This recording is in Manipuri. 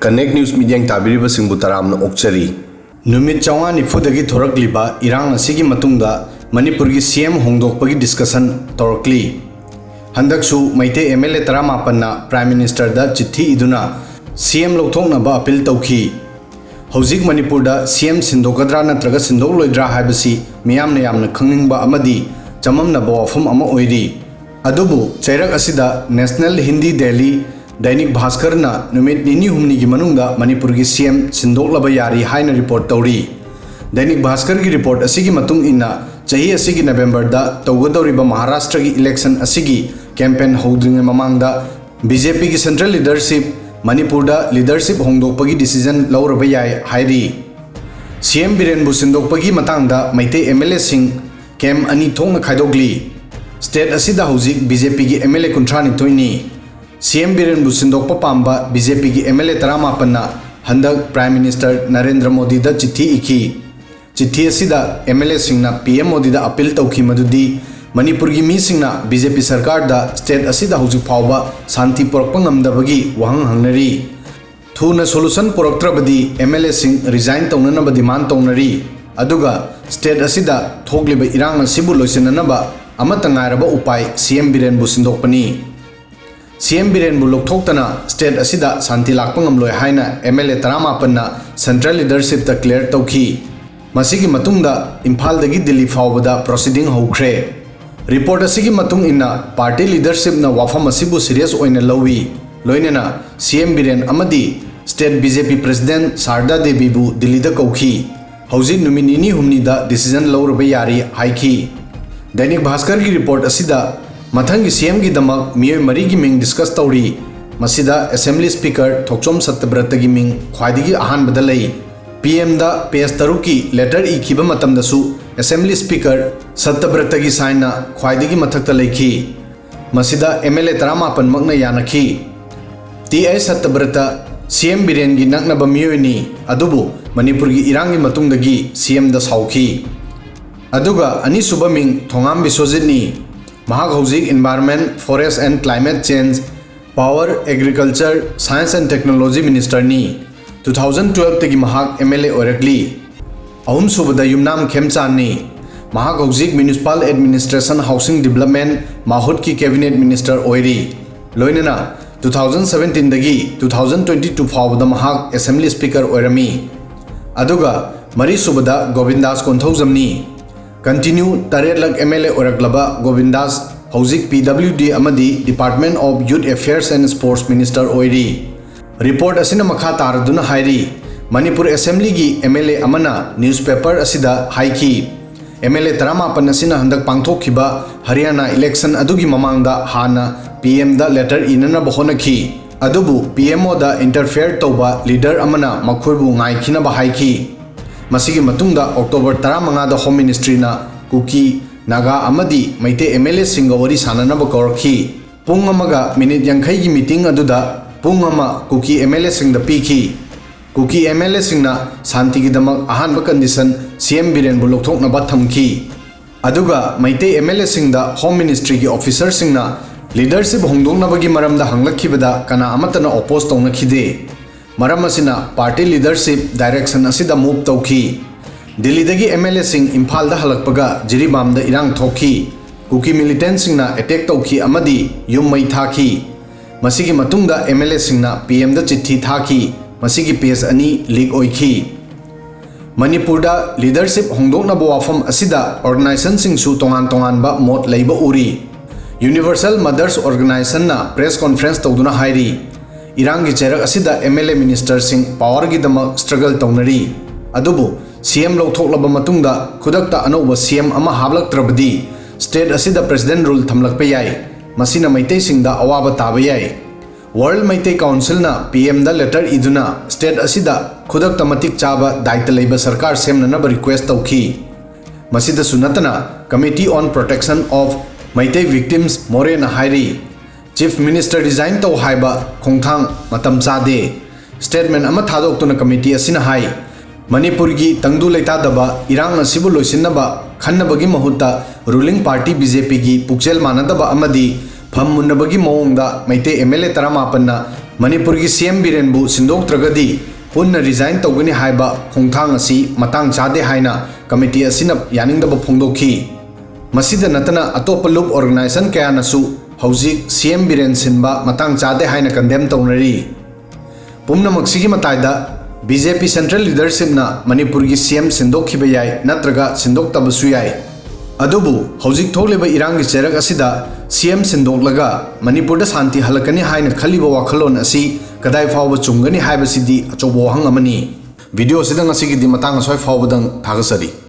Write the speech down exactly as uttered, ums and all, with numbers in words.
Connect News ꯃꯤꯠꯌꯦꯡ ꯇꯥꯕꯤꯔꯤꯕꯁꯤꯡꯕꯨ ꯇꯔꯥꯝꯅ ꯑꯣꯛꯆꯔꯤ꯫ ꯅꯨꯃꯤꯠ ꯆꯥꯝꯃꯉꯥ ꯅꯤꯐꯨꯗꯒꯤ ꯊꯣꯔꯛꯂꯤꯕ ꯏꯔꯥꯡ ꯑꯁꯤꯒꯤ ꯃꯇꯨꯡꯗ ꯃꯅꯤꯄꯨꯔꯒꯤ ꯁꯤ ꯑꯦꯝ ꯍꯣꯡꯗꯣꯛꯄꯒꯤ ꯗꯤꯁꯀꯁꯟ ꯇꯧꯔꯛꯂꯤ꯫ ꯍꯟꯗꯛꯁꯨ ꯃꯩꯇꯩ ꯑꯦꯝ ꯑꯦꯜ ꯑꯦ ꯇꯔꯥꯃꯥꯄꯟꯅ ꯄ꯭ꯔꯥꯏꯝ ꯃꯤꯅꯤꯁꯇꯔꯗ ꯆꯤꯊꯤ ꯏꯗꯨꯅ ꯁꯤ ꯑꯦꯝ ꯂꯧꯊꯣꯛꯅꯕ ꯑꯄꯤꯜ ꯇꯧꯈꯤ꯫ ꯍꯧꯖꯤꯛ ꯃꯅꯤꯄꯨꯔꯗ ꯁꯤ ꯑꯦꯝ ꯁꯤꯟꯗꯣꯛꯀꯗ꯭ꯔꯥ ꯅꯠꯇ꯭ꯔꯒ ꯁꯤꯟꯗꯣꯛꯂꯣꯏꯗ꯭ꯔꯥ ꯍꯥꯏꯕꯁꯤ ꯃꯤꯌꯥꯝꯅ ꯌꯥꯝꯅ ꯈꯪꯅꯤꯡꯕ ꯑꯃꯗꯤ ꯆꯃꯝꯅꯕ ꯋꯥꯐꯝ ꯑꯃ ꯑꯣꯏꯔꯤ꯫ ꯑꯗꯨꯕꯨ ꯆꯩꯔꯛ ꯑꯁꯤꯗ ꯅꯦꯁꯅꯦꯜ ꯍꯤꯟꯗꯤ ꯗꯦꯂꯤ, ꯗꯩꯅꯤꯛ ꯚꯥꯁꯀꯔꯅ ꯅꯨꯃꯤꯠ ꯅꯤꯅꯤ ꯍꯨꯝꯅꯤꯒꯤ ꯃꯅꯨꯡꯗ ꯃꯅꯤꯄꯨꯔꯒꯤ ꯁꯤ ꯑꯦꯝ ꯁꯤꯟꯗꯣꯛꯂꯕ ꯌꯥꯔꯤ ꯍꯥꯏꯅ ꯔꯤꯄꯣꯔꯠ ꯇꯧꯔꯤ꯫ ꯗꯩꯅꯤꯛ ꯚꯥꯁꯀꯔꯒꯤ ꯔꯤꯄꯣꯔꯠ ꯑꯁꯤꯒꯤ ꯃꯇꯨꯡ ꯏꯟꯅ, ꯆꯍꯤ ꯑꯁꯤꯒꯤ ꯅꯕꯦꯝꯕꯔꯗ ꯇꯧꯒꯗꯧꯔꯤꯕ ꯃꯍꯥꯔꯥꯁꯇ꯭ꯔꯒꯤ ꯏꯂꯦꯛꯁꯟ ꯑꯁꯤꯒꯤ ꯀꯦꯝꯄꯦꯟ ꯍꯧꯗ꯭ꯔꯤꯉꯩ ꯃꯃꯥꯡꯗ ꯕꯤ ꯖꯦ ꯄꯤꯒꯤ ꯁꯦꯟꯇ꯭ꯔꯦꯜ ꯂꯤꯗꯔꯁꯤꯞ ꯃꯅꯤꯄꯨꯔꯗ ꯂꯤꯗꯔꯁꯤꯞ ꯍꯣꯡꯗꯣꯛꯄꯒꯤ ꯗꯤꯁꯤꯖꯟ ꯂꯧꯔꯕ ꯌꯥꯏ ꯍꯥꯏꯔꯤ꯫ ꯁꯤ ꯑꯦꯝ ꯕꯤꯔꯦꯟꯕꯨ ꯁꯤꯟꯗꯣꯛꯄꯒꯤ ꯃꯇꯥꯡꯗ ꯃꯩꯇꯩ ꯑꯦꯝ ꯑꯦꯜ ꯑꯦꯁꯤꯡ ꯀꯦꯝ ꯑꯅꯤ ꯊꯣꯛꯅ ꯈꯥꯏꯗꯣꯛꯂꯤ꯫ ꯁ꯭ꯇꯦꯠ ꯑꯁꯤꯗ ꯍꯧꯖꯤꯛ ꯕꯤ ꯖꯦ ꯄꯤꯒꯤ ꯑꯦꯝ ꯑꯦꯜ ꯑꯦ ꯀꯨꯟꯊ꯭ꯔꯥꯅꯤꯊꯣꯏꯅꯤ꯫ ꯁꯤ ꯑꯦꯝ ꯕꯤꯔꯦꯟꯕꯨ ꯁꯤꯟꯗꯣꯛꯄ ꯄꯥꯝꯕ ꯕꯤ ꯖꯦ ꯄꯤꯒꯤ ꯑꯦꯝ ꯑꯦꯜ ꯑꯦ ꯇꯔꯥꯃꯥꯄꯟꯅ ꯍꯟꯗꯛ ꯄ꯭ꯔꯥꯏꯝ ꯃꯤꯅꯤꯁꯇꯔ ꯅꯔꯦꯟꯗ꯭ꯔ ꯃꯣꯗꯤꯗ ꯆꯤꯊꯤ ꯏꯈꯤ꯫ ꯆꯤꯊꯤ ꯑꯁꯤꯗ ꯑꯦꯝ ꯑꯦꯜ ꯑꯦꯁꯤꯡꯅ ꯄꯤ ꯑꯦꯝ ꯃꯣꯗꯤꯗ ꯑꯄꯤꯜ ꯇꯧꯈꯤ ꯃꯗꯨꯗꯤ ꯃꯅꯤꯄꯨꯔꯒꯤ ꯃꯤꯁꯤꯡꯅ ꯕꯤ ꯖꯦ ꯄꯤ ꯁꯔꯀꯥꯔꯗ ꯁ꯭ꯇꯦꯠ ꯑꯁꯤꯗ ꯍꯧꯖꯤꯛ ꯐꯥꯎꯕ ꯁꯥꯟꯇꯤ ꯄꯨꯔꯛꯄ ꯉꯝꯗꯕꯒꯤ ꯋꯥꯍꯪ ꯍꯪꯅꯔꯤ꯫ ꯊꯨꯅ ꯁꯣꯂꯨꯁꯟ ꯄꯨꯔꯛꯇ꯭ꯔꯕꯗꯤ ꯑꯦꯝ ꯑꯦꯜ ꯑꯦꯁꯤꯡ ꯔꯤꯖꯥꯏꯟ ꯇꯧꯅꯅꯕ ꯗꯤꯃꯥꯟ ꯇꯧꯅꯔꯤ꯫ ꯑꯗꯨꯒ ꯁ꯭ꯇꯦꯠ ꯑꯁꯤꯗ ꯊꯣꯛꯂꯤꯕ ꯏꯔꯥꯡ ꯑꯁꯤꯕꯨ ꯂꯣꯏꯁꯤꯟꯅꯅꯕ ꯑꯃꯠꯇ ꯉꯥꯏꯔꯕ ꯎꯄꯥꯏ ꯁꯤ ꯑꯦꯝ ꯕꯤꯔꯦꯟꯕꯨ ꯁꯤꯟꯗꯣꯛꯄꯅꯤ꯫ ꯁꯤ ꯑꯦꯝ ꯕꯤꯔꯦꯟꯕꯨ ꯂꯧꯊꯣꯛꯇꯅ ꯁ꯭ꯇꯦꯠ ꯑꯁꯤꯗ ꯁꯥꯟꯇꯤ ꯂꯥꯛꯄ ꯉꯝꯂꯣꯏ ꯍꯥꯏꯅ ꯑꯦꯝ ꯑꯦꯜ ꯑꯦ ꯇꯔꯥꯃꯥꯄꯟꯅ ꯁꯦꯟꯇ꯭ꯔꯦꯜ ꯂꯤꯗꯔꯁꯤꯞꯇ ꯀ꯭ꯂꯤꯌꯔ ꯇꯧꯈꯤ꯫ ꯃꯁꯤꯒꯤ ꯃꯇꯨꯡꯗ ꯏꯝꯐꯥꯜꯗꯒꯤ ꯗꯤꯜꯂꯤ ꯐꯥꯎꯕꯗ ꯄ꯭ꯔꯣꯁꯤꯗꯤꯡ ꯍꯧꯈ꯭ꯔꯦ꯫ ꯔꯤꯄꯣꯔꯠ ꯑꯁꯤꯒꯤ ꯃꯇꯨꯡ ꯏꯟꯅ, ꯄꯥꯔꯇꯤ ꯂꯤꯗꯔꯁꯤꯞꯅ ꯋꯥꯐꯝ ꯑꯁꯤꯕꯨ ꯁꯤꯔꯤꯌꯁ ꯑꯣꯏꯅ ꯂꯧꯏ, ꯂꯣꯏꯅꯅ ꯁꯤ ꯑꯦꯝ ꯕꯤꯔꯦꯟ ꯑꯃꯗꯤ ꯁ꯭ꯇꯦꯠ ꯕꯤ ꯖꯦ ꯄꯤ ꯄ꯭ꯔꯦꯁꯤꯗꯦꯟꯠ ꯁꯥꯔꯗꯥ ꯗꯦꯕꯤꯕꯨ ꯗꯤꯜꯂꯤꯗ ꯀꯧꯈꯤ꯫ ꯍꯧꯖꯤꯛ ꯅꯨꯃꯤꯠ ꯅꯤꯅꯤ ꯍꯨꯝꯅꯤꯗ ꯗꯤꯁꯤꯖꯟ ꯂꯧꯔꯕ ꯌꯥꯔꯤ ꯍꯥꯏꯈꯤ꯫ ꯗꯩꯅꯤꯛ ꯚꯥꯁꯀꯔꯒꯤ ꯔꯤꯄꯣꯔꯠ ꯑꯁꯤꯗ ꯃꯊꯪꯒꯤ ꯁꯤ ꯑꯦꯝꯒꯤꯗꯃꯛ ꯃꯤꯑꯣꯏ ꯃꯔꯤꯒꯤ ꯃꯤꯡ ꯗꯤꯁꯀꯁ ꯇꯧꯔꯤ꯫ ꯃꯁꯤꯗ ꯑꯦꯁꯦꯝꯕ꯭ꯂꯤ ꯁ꯭ꯄꯤꯀꯔ ꯊꯣꯛꯆꯣꯝ ꯁꯠꯇꯕ꯭ꯔꯇꯒꯤ ꯃꯤꯡ ꯈ꯭ꯋꯥꯏꯗꯒꯤ ꯑꯍꯥꯟꯕꯗ ꯂꯩ꯫ ꯄꯤ ꯑꯦꯝꯗ ꯄꯦꯖ ꯇꯔꯨꯛꯀꯤ ꯂꯦꯇꯔ ꯏꯈꯤꯕ ꯃꯇꯝꯗꯁꯨ ꯑꯦꯁꯦꯝꯕ꯭ꯂꯤ ꯁ꯭ꯄꯤꯀꯔ ꯁꯠꯇꯕ꯭ꯔꯇꯒꯤ ꯁꯥꯏꯟꯅ ꯈ꯭ꯋꯥꯏꯗꯒꯤ ꯃꯊꯛꯇ ꯂꯩꯈꯤ꯫ ꯃꯁꯤꯗ ꯑꯦꯝ ꯑꯦꯜ ꯑꯦ ꯇꯔꯥꯃꯥꯄꯟꯃꯛꯅ ꯌꯥꯅꯈꯤ꯫ ꯇꯤ ꯑꯩꯆ ꯁꯠꯇꯕ꯭ꯔꯇ ꯁꯤ ꯑꯦꯝ ꯕꯤꯔꯦꯟꯒꯤ ꯅꯛꯅꯕ ꯃꯤꯑꯣꯏꯅꯤ, ꯑꯗꯨꯕꯨ ꯃꯅꯤꯄꯨꯔꯒꯤ ꯏꯔꯥꯡꯒꯤ ꯃꯇꯨꯡꯗꯒꯤ ꯁꯤ ꯑꯦꯝꯗ ꯁꯥꯎꯈꯤ꯫ ꯑꯗꯨꯒ ꯑꯅꯤꯁꯨꯕ ꯃꯤꯡ ꯊꯣꯉꯥꯝ ꯕꯤꯁ꯭ꯋꯖꯤꯠꯅꯤ꯫ ꯃꯍꯥꯛ ꯍꯧꯖꯤꯛ Environment, Forest and Climate Change Power, Agriculture, Science and Technology Ministerꯅꯤ꯫ Two thousand twelveꯇꯒꯤ ꯃꯍꯥꯛ M L A ꯑꯣꯏꯔꯛꯂꯤ꯫ ꯑꯍꯨꯝꯁꯨꯕꯗ ꯌꯨꯝꯅꯥꯝ ꯈꯦꯝꯆꯥꯟꯅꯤ꯫ ꯃꯍꯥꯛ ꯍꯧꯖꯤꯛ Municipal Administration Housing Development ꯃꯥꯍꯨꯠꯀꯤ Cabinet Minister ꯑꯣꯏꯔꯤ꯫ ꯂꯣꯏꯅꯅ two thousand seventeenꯗꯒꯤ two thousand twenty two ꯐꯥꯎꯕꯗ ꯃꯍꯥꯛ Assembly Speaker ꯑꯣꯏꯔꯝꯃꯤ꯫ ꯑꯗꯨꯒ ꯃꯔꯤꯁꯨꯕꯗ ꯒꯣꯕꯤꯟꯗꯥꯁ ꯀꯣꯟꯊꯧꯖꯝꯅꯤ꯫ Continue ꯇꯔꯦꯠꯂꯛ M L A ꯑꯣꯏꯔꯛꯂꯕ ꯒꯣꯕꯤꯟꯗꯥꯁ ꯍꯧꯖꯤꯛ P W D ꯑꯃꯗꯤ Department of Youth Affairs and Sports Minister ꯑꯣꯏꯔꯤ꯫ Report ꯑꯁꯤꯅ ꯃꯈꯥ ꯇꯥꯔꯗꯨꯅ ꯍꯥꯏꯔꯤ, ꯃꯅꯤꯄꯨꯔ Assemblyꯒꯤ M L A ꯑꯃꯅ newspaper ꯑꯁꯤꯗ ꯍꯥꯏꯈꯤ, M L A ꯇꯔꯥꯃꯥꯄꯟ ꯑꯁꯤꯅ ꯍꯟꯗꯛ ꯄꯥꯡꯊꯣꯛꯈꯤꯕ ꯍꯔꯤꯌꯥꯅꯥ election ꯑꯗꯨꯒꯤ ꯃꯃꯥꯡꯗ ꯍꯥꯟꯅ P M ꯗ letter ꯏꯅꯅꯕ ꯍꯣꯠꯅꯈꯤ꯫ ꯑꯗꯨꯕꯨ P M Oꯗ interfere ꯇꯧꯕ leader ꯑꯃꯅ ꯃꯈꯣꯏꯕꯨ ꯉꯥꯏꯈꯤꯅꯕ ꯍꯥꯏꯈꯤ꯫ ꯃꯁꯤꯒꯤ ꯃꯇꯨꯡꯗ October ꯇꯔꯥꯃꯉꯥꯗ Home Ministryꯅ ꯀꯨꯀꯤ, ꯅꯥꯒꯥ ꯑꯃꯗꯤ ꯃꯩꯇꯩ M L Aꯁꯤꯡꯒ ꯋꯥꯔꯤ ꯁꯥꯟꯅꯅꯕ ꯀꯧꯔꯛꯈꯤ꯫ ꯄꯨꯡ ꯑꯃꯒ minute ꯌꯥꯡꯈꯩꯒꯤ meeting ꯑꯗꯨꯗ ꯄꯨꯡ ꯑꯃ ꯀꯨꯀꯤ M L Aꯁꯤꯡꯗ ꯄꯤꯈꯤ꯫ ꯀꯨꯀꯤ M L Aꯁꯤꯡꯅ ꯁꯥꯟꯇꯤꯒꯤꯗꯃꯛ ꯑꯍꯥꯟꯕ condition C M ꯕꯤꯔꯦꯟꯕꯨ ꯂꯧꯊꯣꯛꯅꯕ ꯊꯝꯈꯤ꯫ ꯑꯗꯨꯒ Meitei M L Aꯁꯤꯡꯗ Home Ministryꯒꯤ officerꯁꯤꯡꯅ leadership ꯍꯣꯡꯗꯣꯛꯅꯕꯒꯤ ꯃꯔꯝꯗ ꯍꯪꯂꯛꯈꯤꯕꯗ ꯀꯅꯥ ꯑꯃꯠꯇꯅ oppose ꯇꯧꯅꯈꯤꯗꯦ꯫ ꯃꯔꯝ ꯑꯁꯤꯅ party leadership direction ꯑꯁꯤꯗ move ꯇꯧꯈꯤ꯫ ꯗꯤꯜꯂꯤꯗꯒꯤ M L Aꯁꯤꯡ ꯏꯝꯐꯥꯜꯗ ꯍꯜꯂꯛꯄꯒ ꯖꯤꯔꯤꯕꯥꯝꯗ ꯏꯔꯥꯡ ꯊꯣꯛꯈꯤ꯫ ꯀꯨꯀꯤ militantꯁꯤꯡꯅ attack ꯇꯧꯈꯤ ꯑꯃꯗꯤ ꯌꯨꯝ ꯃꯩ ꯊꯥꯈꯤ꯫ ꯃꯁꯤꯒꯤ ꯃꯇꯨꯡꯗ M L Aꯁꯤꯡꯅ P M ꯗ ꯆꯤꯊꯤ ꯊꯥꯈꯤ꯫ ꯃꯁꯤꯒꯤ page ꯑꯅꯤ leak ꯑꯣꯏꯈꯤ꯫ ꯃꯅꯤꯄꯨꯔꯗ leadership ꯍꯣꯡꯗꯣꯛꯅꯕ ꯋꯥꯐꯝ ꯑꯁꯤꯗ organizationꯁꯤꯡꯁꯨ ꯇꯣꯉꯥꯟ ꯇꯣꯉꯥꯟꯕ ꯃꯣꯠ ꯂꯩꯕ ꯎꯔꯤ꯫ Universal Mothers Organizationꯅ press conference ꯇꯧꯗꯨꯅ ꯍꯥꯏꯔꯤ, ꯏꯔꯥꯡꯒꯤ ꯆꯩꯔꯛ ꯑꯁꯤꯗ M L A ministerꯁꯤꯡ powerꯒꯤꯗꯃꯛ struggle ꯇꯧꯅꯔꯤ꯫ ꯑꯗꯨꯕꯨ C M ꯂꯧꯊꯣꯛꯂꯕ ꯃꯇꯨꯡꯗ ꯈꯨꯗꯛꯇ ꯑꯅꯧꯕ C M ꯑꯃ ꯍꯥꯞꯂꯛꯇ꯭ꯔꯕꯗꯤ state ꯑꯁꯤꯗ president rule ꯊꯝꯂꯛꯄ ꯌꯥꯏ꯫ ꯃꯁꯤꯅ ꯃꯩꯇꯩꯁꯤꯡꯗ ꯑꯋꯥꯕ ꯇꯥꯕ ꯌꯥꯏ꯫ World Meitei Councilꯅ P M ꯗ letter ꯏꯗꯨꯅ state ꯑꯁꯤꯗ ꯈꯨꯗꯛꯇ ꯃꯇꯤꯛ ꯆꯥꯕ ꯗꯥꯏꯇ ꯂꯩꯕ ꯁꯔꯀꯥꯔ ꯁꯦꯝꯅꯅꯕ request ꯇꯧꯈꯤ꯫ ꯃꯁꯤꯗꯁꯨ ꯅꯠꯇꯅ Committee on Protection of Meitei Victims ꯃꯣꯔꯦꯅ ꯍꯥꯏꯔꯤ, Chief Minister resign ꯇꯧ ꯍꯥꯏꯕ ꯈꯣꯡꯊꯥꯡ ꯃꯇꯝ ꯆꯥꯗꯦ꯫ Statement ꯑꯃ ꯊꯥꯗꯣꯛꯇꯨꯅ committee ꯑꯁꯤꯅ ꯍꯥꯏ, ꯃꯅꯤꯄꯨꯔꯒꯤ ꯇꯪꯗꯨ ꯂꯩꯇꯥꯗꯕ ꯏꯔꯥꯡ ꯑꯁꯤꯕꯨ ꯂꯣꯏꯁꯤꯟꯅꯕ ꯈꯟꯅꯕꯒꯤ ꯃꯍꯨꯠꯇ ruling party B J Pꯒꯤ ꯄꯨꯛꯆꯦꯜ ꯃꯥꯟꯅꯗꯕ ꯑꯃꯗꯤ ꯐꯝ ꯃꯨꯟꯅꯕꯒꯤ ꯃꯑꯣꯡꯗ ꯃꯩꯇꯩ ꯑꯦꯝ ꯑꯦꯜ ꯑꯦ ꯇꯔꯥꯃꯥꯄꯟꯅ ꯃꯅꯤꯄꯨꯔꯒꯤ ꯁꯤ ꯑꯦꯝ ꯕꯤꯔꯦꯟꯕꯨ ꯁꯤꯟꯗꯣꯛꯇ꯭ꯔꯒꯗꯤ ꯄꯨꯟꯅ ꯔꯤꯖꯥꯏꯟ ꯇꯧꯒꯅꯤ ꯍꯥꯏꯕ ꯈꯣꯡꯊꯥꯡ ꯑꯁꯤ ꯃꯇꯥꯡ ꯆꯥꯗꯦ ꯍꯥꯏꯅ ꯀꯃꯤꯇꯤ ꯑꯁꯤꯅ ꯌꯥꯅꯤꯡꯗꯕ ꯐꯣꯡꯗꯣꯛꯈꯤ꯫ ꯃꯁꯤꯗ ꯅꯠꯇꯅ ꯑꯇꯣꯞꯄ ꯂꯨꯞ ꯑꯣꯔꯒꯅꯥꯏꯖꯦꯁꯟ ꯀꯌꯥꯅꯁꯨ ꯍꯧꯖꯤꯛ ꯁꯤ ꯑꯦꯝ ꯕꯤꯔꯦꯟ ꯁꯤꯟꯕ ꯃꯇꯥꯡ ꯆꯥꯗꯦ ꯍꯥꯏꯅ ꯀꯟꯗꯦꯝ ꯇꯧꯅꯔꯤ꯫ ꯄꯨꯝꯅꯃꯛꯁꯤꯒꯤ ꯃꯇꯥꯏꯗ ꯕꯤ ꯖꯦ ꯄꯤ ꯁꯦꯟꯇ꯭ꯔꯦꯜ ꯂꯤꯗꯔꯁꯤꯞꯅ ꯃꯅꯤꯄꯨꯔꯒꯤ ꯁꯤ ꯑꯦꯝ ꯁꯤꯟꯗꯣꯛꯈꯤꯕ ꯌꯥꯏ ꯅꯠꯇ꯭ꯔꯒ ꯁꯤꯟꯗꯣꯛꯇꯕꯁꯨ ꯌꯥꯏ꯫ ꯑꯗꯨꯕꯨ ꯍꯧꯖꯤꯛ ꯊꯣꯛꯂꯤꯕ ꯏꯔꯥꯡꯒꯤ ꯆꯩꯔꯛ ꯑꯁꯤꯗ ꯁꯤ ꯑꯦꯝ ꯁꯤꯟꯗꯣꯛꯂꯒ ꯃꯅꯤꯄꯨꯔꯗ ꯁꯥꯟꯇꯤ ꯍꯜꯂꯛꯀꯅꯤ ꯍꯥꯏꯅ ꯈꯜꯂꯤꯕ ꯋꯥꯈꯜꯂꯣꯟ ꯑꯁꯤ ꯀꯗꯥꯏ ꯐꯥꯎꯕ ꯆꯨꯝꯒꯅꯤ ꯍꯥꯏꯕꯁꯤꯗꯤ ꯑꯆꯧꯕ ꯋꯥꯍꯪ ꯑꯃꯅꯤ꯫ ꯚꯤꯗꯤꯑꯣ ꯑꯁꯤꯗ ꯉꯁꯤꯒꯤꯗꯤ ꯃꯇꯥꯡ ꯑꯁ꯭ꯋꯥꯏ ꯐꯥꯎꯕꯗꯪ ꯊꯥꯒꯠꯆꯔꯤ꯫